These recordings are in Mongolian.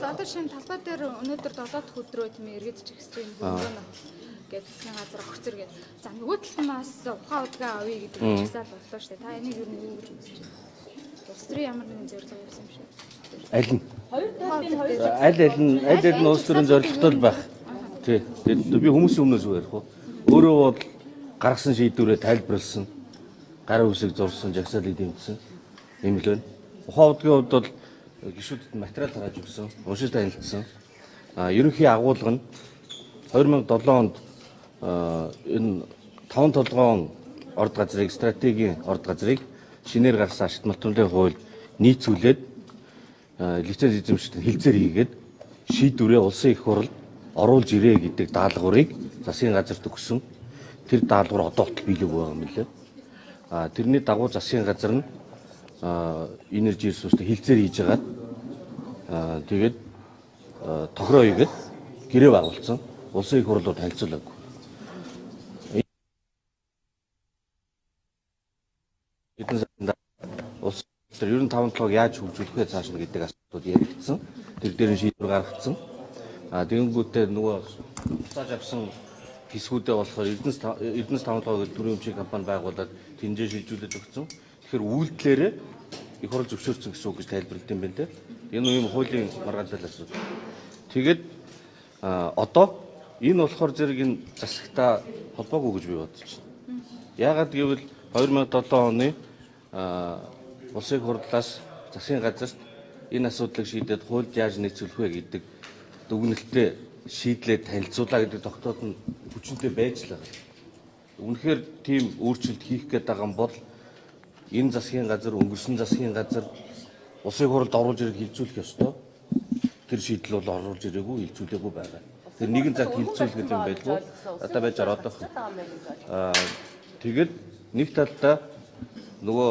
Одоо шинэ талбай дээр өнөөдөр 7 дахь өдрөө тийм ээ эргэж жигсэж байна хөрөнгө гэдэг засгийн газар огцор гэдэг. За нөгөө талд нь бас ухаан удгаа авъя гэдэг жагсаал боллоо шүү дээ. Та энийг ер нь юу гэж үзэж байна? Улс төрийн ямар нэгэн зорилго явуулсан юм шиг. Аль нь? Хоёр талын хоёр Аль аль нь улс төрийн зорилготой л байх. Тий. Тэгээд би хүмүүсийн өмнөөс үү ярих уу? Өөрөө бол гаргасан шийдвэрээ тайлбарласан, гар үсэг зурсан, жагсаалыг дэмжсэн юм л байна. Ухаан удгийн хувьд бол гишүүдэд материал тарааж өгсөн, уншиж танилцсан. А ерөнхий агуулга нь 2007 онд энэ таван толгоон орд газрыг, стратегийн орд газрыг шинээр гарсан ашигт малтмалын хуульд нийцүүлээд лиценз эзэмшигчдэд хилцээр хийгээд шийдвэрээ улсын их хурлд оруулж ирээ гэдэг даалгаврыг засгийн газарт өгсөн. Тэр даалгавар одоо хүртэл биелээгүй байгаа юм лээ. А тэрний дагуу засгийн газар нь энержи ресурстэй хилцээр хийж байгаад тэгээд тохироо хийгээд гэрээ байгуулсан. Улсын их хурлууд танилцуулаагүй. Хэдэн сард улс төр 95 толгойг яаж хөгжүүлэх вэ цааш нь гэдэг асуудлууд яригдсан. Тэр дээр нь шийдвэр гаргацсан. А тэгэнгүүтээ нөгөө буцааж авсан хэсгүүдээ болохоор Эрдэнэс 5 толгой гэдэг төрийн өмчийн компани байгуулад тэнцээ шилжүүлээд өгсөн. Тэгэхээр үйлдэлээрээ их хурл зөвшөөрсөн гэсэн үг гэж тайлбарлалт юм байна те. Энэ үеийн хуулийн маргаантай асуудал. Тэгээд одоо энэ болохоор зэрэг энэ засагтаа холбоогүй гэж би бодож байна. Яагаад гэвэл 2007 оны улсын хурлаас засгийн газарт энэ асуудлыг шийдээд хуульд яаж нийцүүлэх вэ гэдэг дүгнэлтээ шийдлээ танилцуулаа гэдэг тогтоол нь хүчинтэй байж л байгаа. Үнэхээр тийм өөрчлөлт хийх гээд байгаа юм бол энэ засгийн газар, өнгөрсөн засгийн газар улсын хурлд оруулж ирэх хилцүүлэх ёстой. Тэр шийдэл бол оруулж ирээгүй, хилцүүлээгүй байгаа. Тэр нэгэн цаг хилцүүлэх гэдэг юм байлгүй. Одоо байж ороод байх. Тэгээд нэг талдаа нөгөө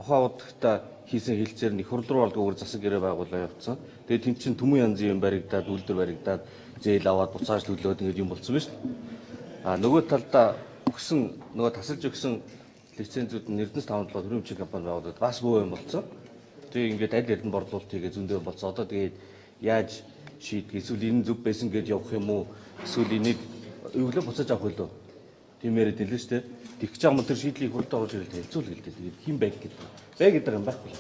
ухаан удагта хийсэн хилцээр нь их хурл руу ордгоор засаг гэрээ байгуулаа явцсан. Тэгээд тэнд чинь түмэн янзын юм баригдаад, үйлдвэр баригдаад, зээл аваад буцааж төлөөд ингээд юм болцсон байна шүү дээ. А нөгөө талдаа өгсөн нөгөө тасалж өгсөн лицензүүд нь Эрдэнэс 5 7 төрийн өмчийн компани байгуулад бас бөө юм болцсон. Тэгээ ингээд аль аль нь борлуулалт хийгээ зөндөө болцсон. Одоо тэгээд яаж шийдэх эсвэл энэ зөв байсан гэж явах юм уу? Эсвэл энийг юу лээ буцааж авах вэ? Тийм яриад хэлээ шүү дээ. Тэгж байгаа юм тэр шийдлийг хурдан оруулж ирэл танилцуул гэлээ. Тэгээд хэн байг гэдэг. Бай гэдэг юм байхгүй.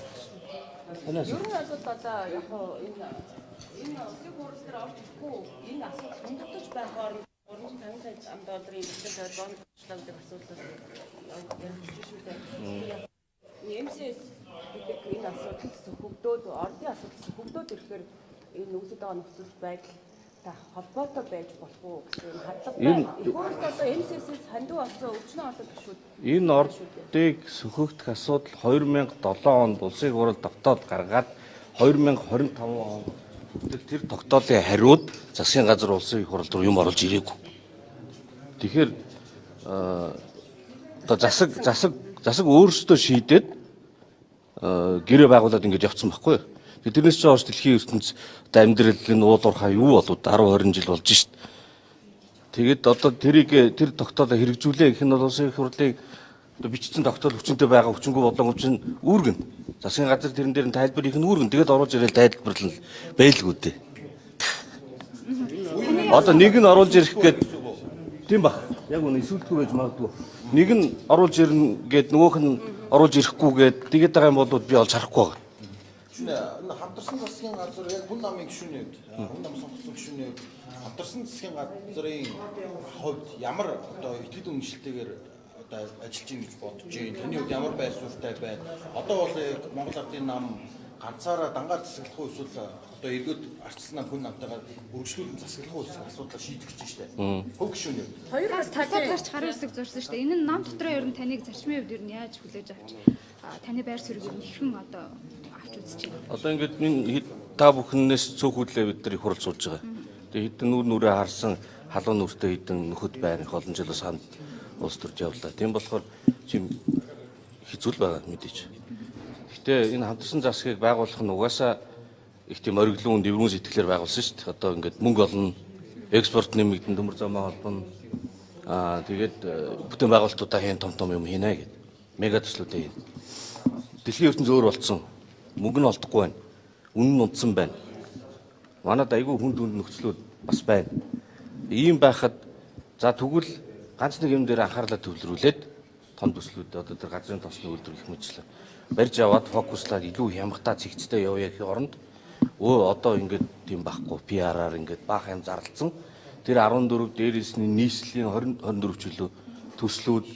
Танаас Ер нь бол одоо яг хуу энэ улсын хурал дээр орж ирэхгүй энэ асуудал хүндэтэж байхаар 350 сая ам долларын бэлтгэл бонус авчлаа гэдэг асуудал яригдчих шүү дээ. MCS гэдэг энэ асуудал сөхөгдөөд ордын асуудал сөхөгдөөд ирэхээр энэ үүсэж байгаа нөхцөл байдал та холбоотой байж болох уу гэсэн юм хандлага байна. Их хурлд одоо MCS-с хандив болсон өвчнөө олон гишүүд энэ ордыг сөхөгдөх асуудал 2007 онд улсын хурал тогтоол гаргаад 2025 он хүртэл тэр тогтоолын хариуд засгийн газар улсын их хурал руу юм оруулж ирээгүй. Тэгэхээр одоо засаг өөрсдөө шийдээд гэрээ байгуулад ингэж явцсан байхгүй юу? Тэгээд тэрнээс ч хойш дэлхийн ертөнц одоо амьдрал энэ уул уурхай юу болов 10 20 жил болж шít. Тэгээд одоо тэрийг тэр тогтоолоо хэрэгжүүлээ гэх нь бол улсын их хурлын одоо бичсэн тогтоол хүчинтэй байгаа хүчингү болон хүчин үүргэн. Засгийн газар тэрэн дээр нь тайлбар хийх нь үүргэн. Тэгээд оруулж ирэл тайлбарлал байлгүй дээ. Одоо нэг нь оруулж ирэх гээд тийм баг. Яг үнэ эсвэл байж магадгүй. Нэг нь оруулж ирнэ гээд нөгөөх нь оруулж ирэхгүй гээд тэгээд байгаа юм бол би олж харахгүй байгаа. Шүнэ энэ хамтарсан засгийн газар яг хүн намын гишүүний хувьд хүн нам сонгосон гишүүний хувьд хамтарсан засгийн газрын хувьд ямар одоо итгэл үнэмшилтэйгээр одоо ажиллаж гин гэж бодож байна. Таны хувьд ямар байр суурьтай байна? Одоо бол яг Монгол Ардын нам ганцаараа дангаар засаглах уу эсвэл одоо эргээд арчилсан нам хүн намтайгаар үргэлжлүүлэн засаглах уу гэсэн асуудлаа шийдэх гэж штэ. Хөв гишүүний хувьд. хоёр Бас талбай талын гарч гарын үсэг зурсан шүү дээ. Энэ нь нам дотроо ер нь таныг зарчмын хувьд ер нь яаж хүлээж авч таны байр суурийг ер нь хэрхэн одоо авч үзэж байна? Одоо ингээд минь та бүхнээс цөөхөдлөө бид нар их хурал сууж байгаа. Тэгээ хэдэн нүүр нүрээ харсан халуун нүртэй хэдэн нөхөд байр их олон жил бас хамт улс төрж явлаа. Тийм болохоор тийм хэцүү л байгаа мэдээч. Гэтэ энэ хамтарсан засгийг байгуулах нь угаасаа их тийм ориглон дэврүүн сэтгэлээр байгуулсан шүү дээ. Одоо ингээд мөнгө олно, экспорт нэмэгдэн, төмөр замаа холбоно. Аа тэгээд бүтэн байгуулалтуудаа хийн том том юм хийнэ гэд. Мега төслүүдээ хийнэ. Дэлхийн ертөнц өөр болцсон. Мөнгө нь олдохгүй байна. Үнэн нь унтсан байна. Манад айгүй хүнд хүнд нөхцлүүд бас байна. Ийм байхад за тэгвэл ганц нэг юм дээр анхаарлаа төвлөрүүлээд том төслүүд одоо тэр газрын тосны үйлдвэр гэх мэтчлээ барьж аваад фокуслаад илүү хямгатаа цэгцтэй явъя гэхийн оронд одоо ингээд тийм байхгүй PR-аар ингээд баах юм зарлцсан. Тэр 14 дээрээс нь нийслэлийн 20 24 чөлөө төслүүд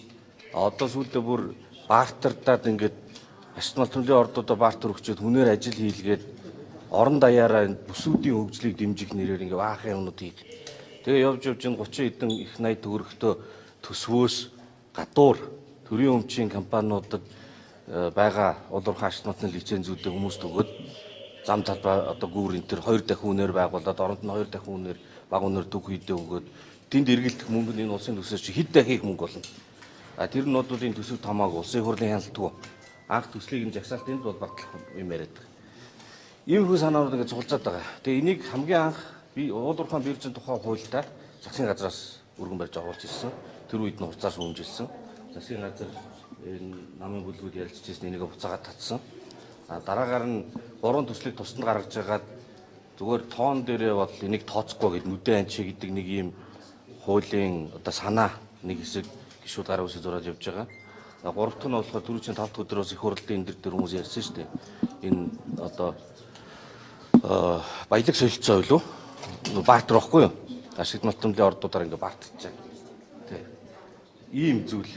одоо сүүлдээ бүр бартerdаад ингээд ашиг малтмлын ордуудаа бартер өгчөөд хүнээр ажил хийлгээд орон даяараа энэ бүсүүдийн хөгжлийг дэмжих нэрээр ингээ баахан юмнууд хийх. Тэгээ явж явж энэ 30 хэдэн их 80 төгрөгтөө төсвөөс гадуур төрийн өмчийн компаниудад байгаа улуурхан ашиг малтны лицензүүдээ хүмүүст өгөөд зам талбай одоо гүүр энэ төр 2 дахин үнээр байгуулад оронд нь 2 дахин үнээр бага үнээр төг хийдэ өгөөд тэнд эргэлдэх мөнгө нь энэ улсын төсөөс чи хэд дахин их мөнгө болно. А тэр нь бол энэ төсөв томоог улсын хурлын хяналтгүй анх төслийг энэ жагсаалт энд бол батлах юм яриад байгаа. Иймэрхүү санаанууд ингээд цуглазаад байгаа. Тэгээ энийг хамгийн анх би уулуурхаан биржийн тухай хуульдаа засгийн газраас өргөн барьж оруулж ирсэн. Тэр үед нь хуцаар шүүмжилсэн. Засгийн газар энэ намын бүлгүүд ярилцж ирсэн, энийг буцаагаад татсан. А дараагаар нь гурван төслийг тусанд гаргаж агаад зүгээр тоон дээрээ бол энийг тооцохгүй гэд нүдэн анчи гэдэг нэг ийм хуулийн одоо санаа нэг хэсэг гишүүд гар үсээ зураад явж байгаа. Гурав дахь нь болохоор түрүүчийн 5 дахь өдрөөс их хурлын энэ дэр хүмүүс ярьсан шүү дээ. Энэ одоо баялаг солилцоо байлуу? Бартер байхгүй юу? Ашиг малтмлын ордуудаар ингээ бартчаа. Тэ. Ийм зүйл.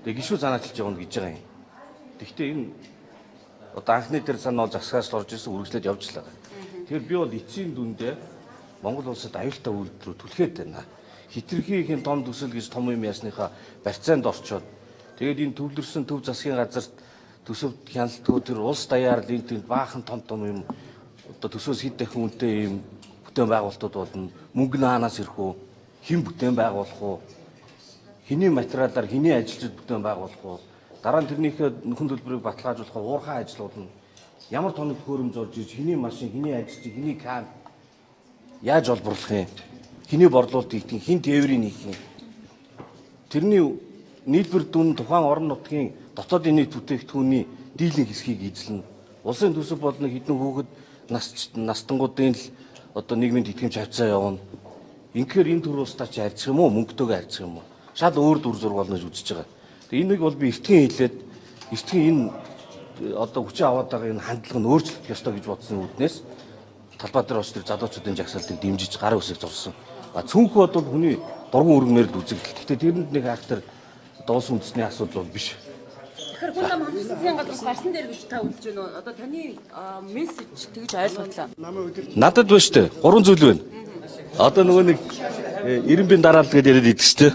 Тэгээ гişүү санаачилж явна гэж байгаа юм. Гэхдээ энэ одоо анхны тэр санаа бол засгаас л орж ирсэн, үргэлжлээд явж л байгаа. Тэгэхээр би бол эцсийн дүндээ Монгол улсад аюултай үйлдвэрүүд түлхээд байна. Хитрхи ихэн том төсөл гэж том юм ясныхаа барьцаанд орчоод тэгээд энэ төвлөрсөн төв засгийн газарт төсөв хяналтгүй тэр улс даяар л энэ тэнд баахан том том юм одоо төсөөс хэд дахин үнэтэй юм бүтээн байгуулалтууд болно. Мөнгө нь хаанаас ирэх үү? Хэн бүтээн байгуулах уу? Хэний материалаар хэний ажилчид бүтээн байгуулах уу? Дараа нь тэрнийхээ нөхөн төлбөрийг баталгаажуулах уурхай ажил болно. Ямар тоног төхөөрөмж орж иж хэний машин, хэний ажилчид, хэний кам яаж олборлох юм? Хэний борлуулалт хийх юм? Хэн тээврийг хийх юм? Тэрний нийлбэр дүн тухайн орон нутгийн дотоодын нийт бүтээгдэхүүний дийлэнх хэсгийг эзлэнэ. Улсын төсөв болно хэдэн хүүхэд настангуудын л одоо нийгмийн тэтгэмж хавцаа явна. Инхээр энэ төр улстай чи харьцах юм уу? Мөнгөтэйгээ харьцах юм уу? Шал өөр дүр зураг болно гэж үзэж байгаа. Тэгээ энийг бол би эртхэн хэлээд эртхэн энэ одоо хүчин аваад байгаа энэ хандлага нь өөрчлөлт ёстой гэж бодсон үүднээс талбай дээр бас тэр залуучуудын жагсаалтыг дэмжиж гар үсэг зурсан. А цүнх бол хүний дургуун өргөнээр л үзэгдэл. Гэхдээ тэрэнд нэг актер одоо улс үндэсний асуудал бол биш. Тэгэхээр хүн ам хамтарсан засгийн газраас гарсан дээр гэж та үзэж байна уу? Одоо таны мессеж тэгж ойлголоо. Надад байна шүү дээ. Гурван зүйл байна. Одоо нөгөө нэг Ирэмбийн дараалал гэдээ яриад идэг шүү дээ.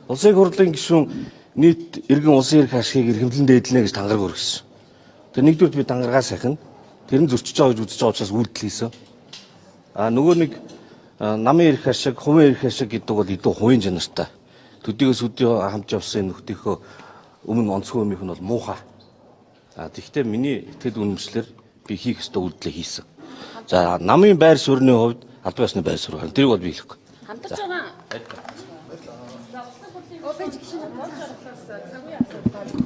Улсын хурлын гишүүн нийт иргэн улсын эрх ашигыг эрхэмлэн дээдлэнэ гэж тангараг өргөсөн. Тэр нэгдүгürt би тангаргаа сайхан. Тэр нь зөрчиж байгаа гэж үзэж байгаа учраас үйлдэл хийсэн. А нөгөө нэг намын эрх ашиг, хувийн эрх ашиг гэдэг бол илүү хувийн чанартай. Төдийгөөс өдөө хамж явсан энэ нөхдийнхөө өмнө онцгой өмнөх нь бол муухай. А тэгвэл миний итгэл үнэмшлэр би хийх ёстой үйлдэлээ хийсэн. За намын байр суурины хувьд албан ёсны байр суурь. Тэрийг бол би хэлэхгүй. Хамтарч байгаа. За улсын хурлын гишүүн мод жаргалаас цагийн асуудал.